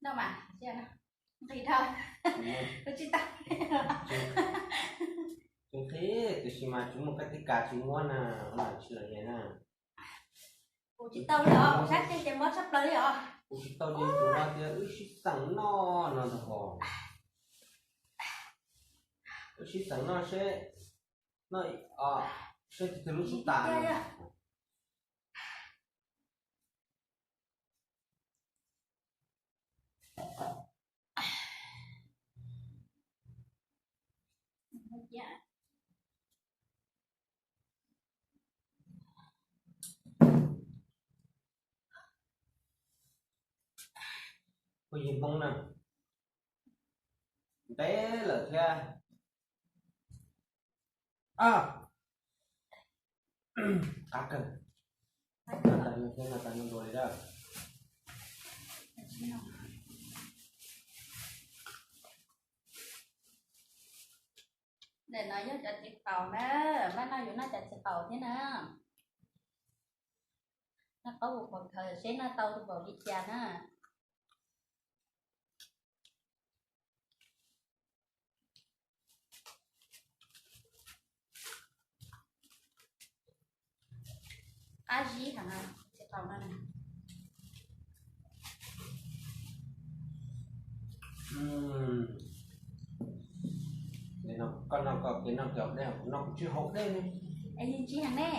Nqis dhau, kuv tsis tau. Tsis nqis, tiam sis mas tsis muaj kab tib kas tsis muab na, ua tsis lawm na. Kuv tsis tau li os, kuv sab ceg ces mob tshaj plaws li os. Kuv tsis tau ces kuv hais tias wb sib xeem noj no ntag hos. Wb sib xeem noj seb, noj, seb tus twg lub xub tas no. Kuv yig Hmoob na, ntev lawm thiab. Qab kawg, no tas no thiab no tas no dua li dab. Ntawm no yog cov txiv qaum na, npaj no yuav noj cov txiv qaum thiab na. Noj qaub ua qhuav khawv seb noj tau npaum li cas na. Qab zib heev na, txiv qaum no na. Koj noj koj, kev noj kev haus dej, kuv noj kuv tsis haus dej ne. Es ntsis heev ne,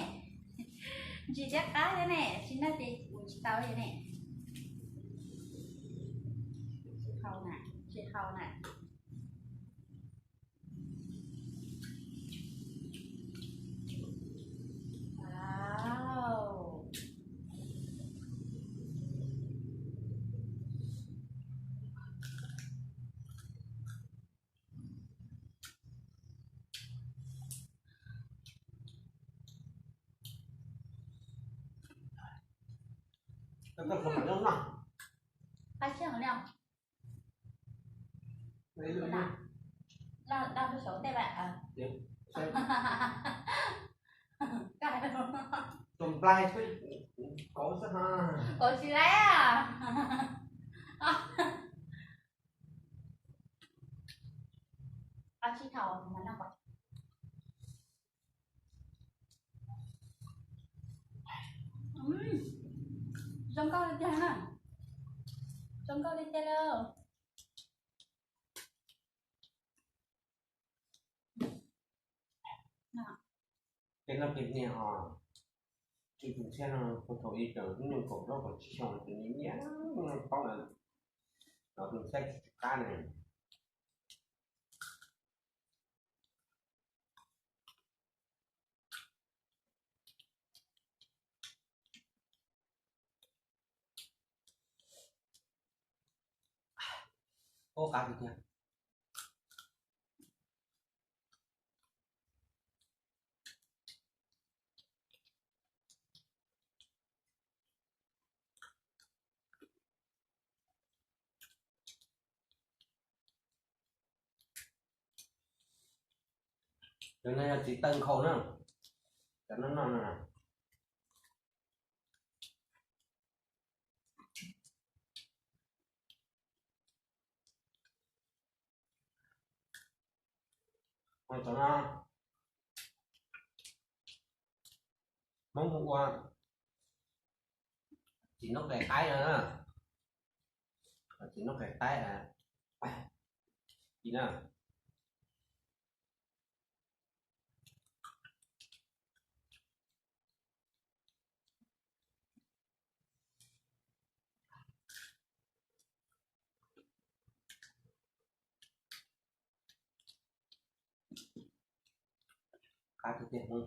ntsis thiab qab thiab ne, tsis noj ces mus tsis tau li ne. Tsis haus na, tsis haus na. Qab xyoob li os. Đau, đau cái số tê bạn à? Cai luôn. Tụm plai xwb, kov xwb ha. Kov tsis laib à? Kov tsis thaum mà nó kov. Zoo nkauj li tiag na. Zoo nkauj li tiag lauj. Ces no pem niag ho, tsis tus thiab no, thaum ub thaum ib tawm hnub nyoog kaum plaub kaum tsib xyoo ces nyiam nyiam paub lawm, los tus thiab tsis qab ne. Ua qab tiag tiag. Cov no yog txiv taw nkhaus na, cov no no no. Cov no Hmoob hu ua txiv noj qe qaib no na, txiv noj qe qaib, txiv na. Qab tiag tiag.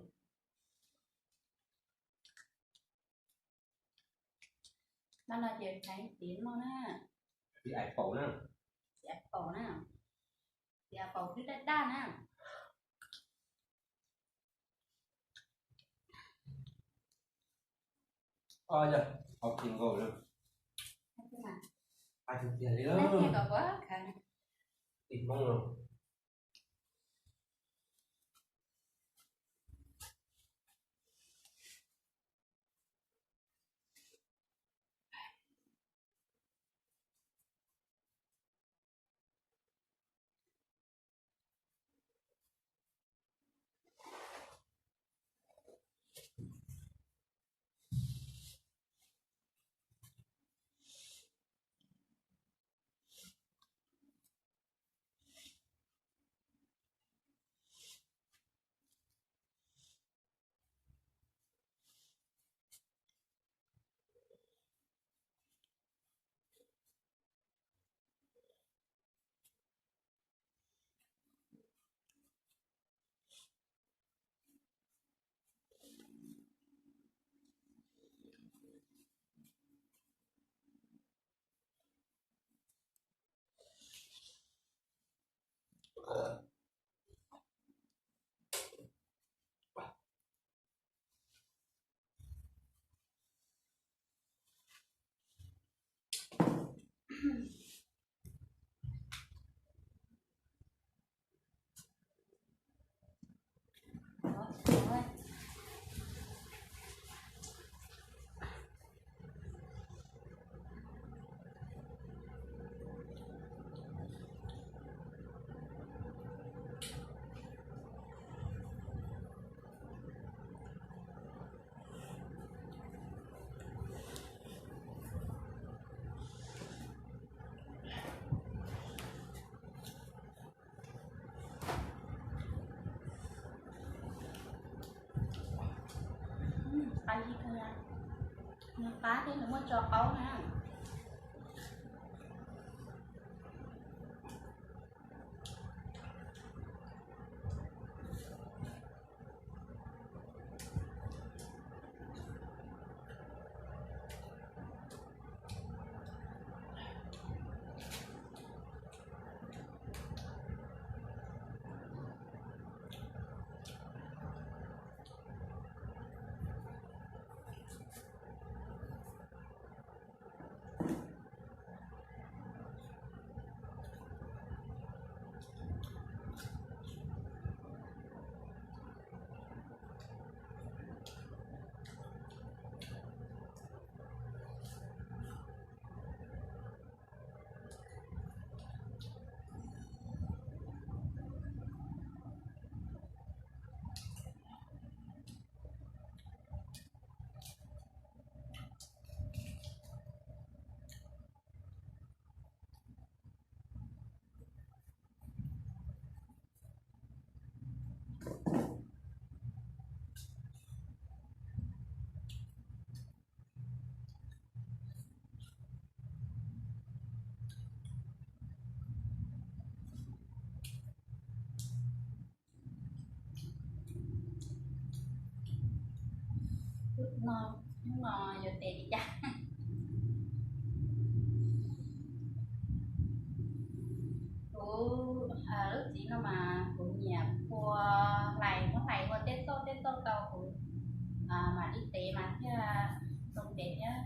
Noj no ces kheev tiv mog na. Tiv ais paum na. Tiv ais paum na. Tiv ais paum twb daj daj na. Ov, yog, ov, kis nkaus na. Qab tiag tiag li lawm. Tim Hmoob no. Qab thiab nws muaj tso qaub na. Hnub no, hnub no yuav tes li cas? Kuv, lub txiv no mas kuv nyiam phua hlais, muab hlais ua tej txoj tej txoj tau kuv mam li tev mas thiaj zoo tes thiab.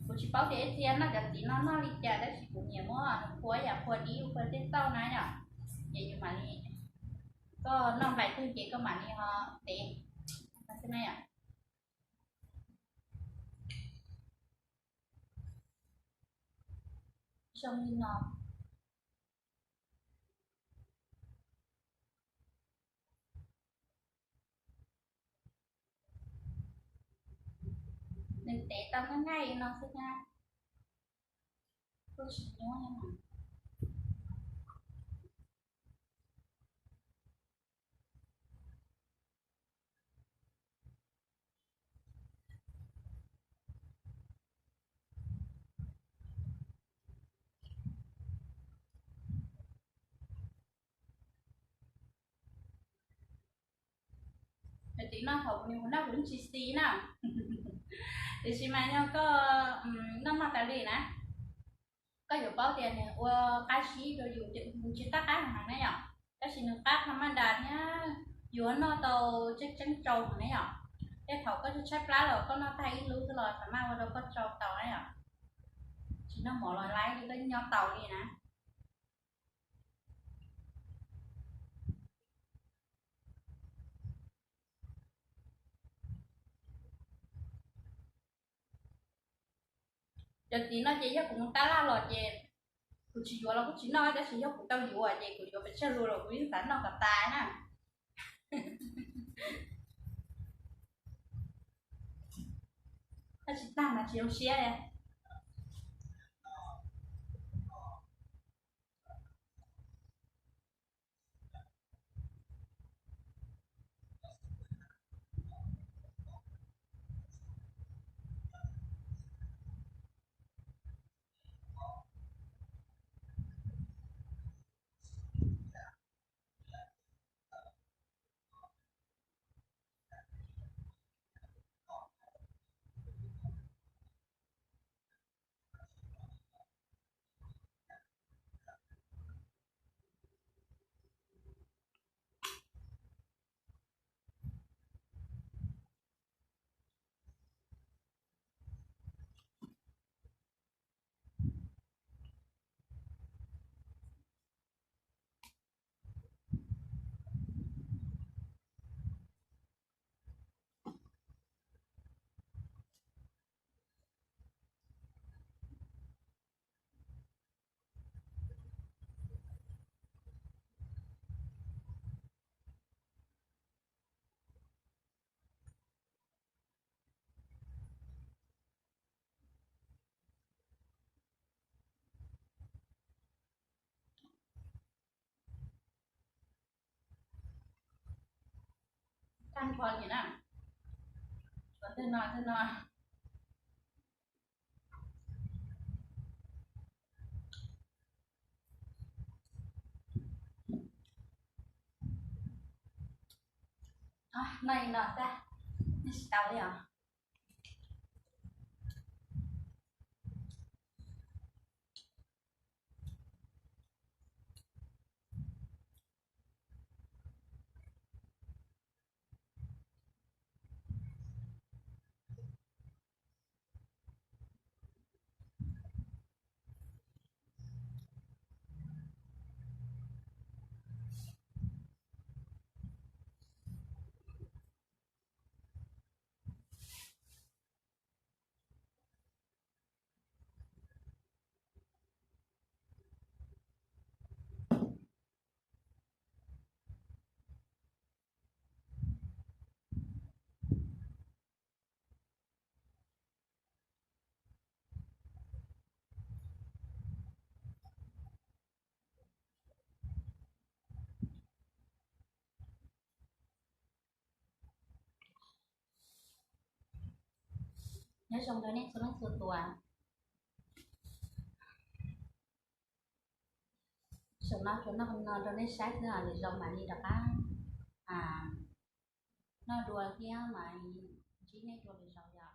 Kuv tsis paub tias ib txhia noj cov txiv no noj li cas tab sis kuv nyiam muab nws phua ib yam phua dib phua tej txoj na yom. Ces yus mam li, koj noj nplais twg ces koj mam li ho tev xwb na yom. Zoo li no. Nws tev tau nqaij nqaij li no xwb na. Kuj tsis nyuaj. Cov txiv no thaum kuv noj kuv yeej tsis xis na. Tiam sis mas yog koj noj noj tas li na, koj yuav paub tias nws ua qab zib rau yus, nws tsis qab qab heev na yom. Tab sis nws qab tha maj nra thiab yuav noj tau tseeb tseeb tsau heev na yom. Tej thaum koj tshaib plab los koj noj tag ib lub xwb los tha maj ua rau koj tsau tau na yom. Tsis noj mov los laib li koj nyob tau li na. Cov txiv no ces yog kuv mus tab laj los ces kuv tsis yuav los kuj tsis noj, tab sis yog kuv tau yuav ces kuv yuav pes tsawg lus los kuv yeej xav noj kom tas na. Noj tsis tag mas tsis zoo siab li. Tag nrho li na. Tshuav twg no twg no. Noj li no tag, nej tsis tau li os. Nyob zoo rau nej txhua leej txhua tus. Zaum no tsuas noj no rau nej saib xwb, lwm zaus mam li rov qab noj dua thiab mas ntsib nej dua lwm zaus yom.